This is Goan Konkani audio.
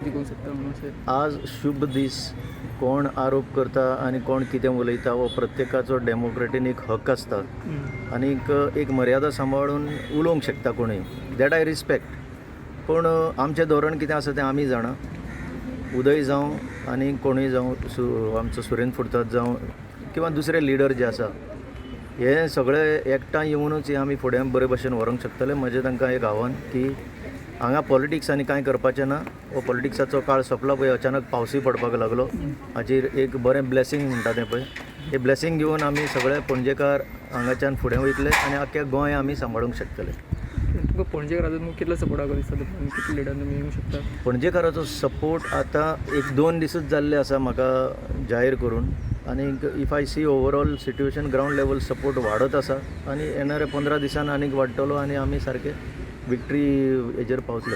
जिखूंक शकता म्हणून अशें. आज शुभ दीस. कोण आरोप करता आनी कोण कितें उलयता हो प्रत्येकाचो डेमोक्रेटीन एक हक्क आसता आनीक एक मर्यादा सांबाळून उलोवंक शकता कोणूय, that I respect. पूण आमचें धोरण कितें आसा तें आमी जाणा. उदय जावं आनी कोणूय जावं, आमचो सुरेंद्र फुर्ताद जावं किंवा दुसरे लिडर जे आसा, हे सगळे एकठांय येवनूच हे आमी फुडें बरे भशेन व्हरूंक शकतले. म्हजें तांकां एक आव्हान की हांगा पॉलिटिक्स आनी कांय करपाचें ना. हो पॉलिटिक्साचो काळ सोंपला. पळय, अचानक पावसूय पडपाक लागलो. हाचेर एक बरें ब्लेसींग म्हणटा तें पळय, हे ब्लेसींग घेवन आमी सगळे पणजेकार हांगाच्यान फुडें वयतले आनी आख्ख्या गोंय आमी सांबाळूंक शकतले. तुमकां पणजेकाराचो तुमकां कितलो सपोर्ट आसा दिसता तुमकां आनी कितले लिडर तुमी येवंक शकता? पणजेकाराचो सपोर्ट आतां एक दोन दिसूच जाल्ले आसा म्हाका जाहीर करून, आनी if I see overall situation, ground level support वाडत आसा आनी येणाऱ्या 15 दिसान आनीक वाडटलो आनी आमी सारके विक्ट्री हेजेर पावतले.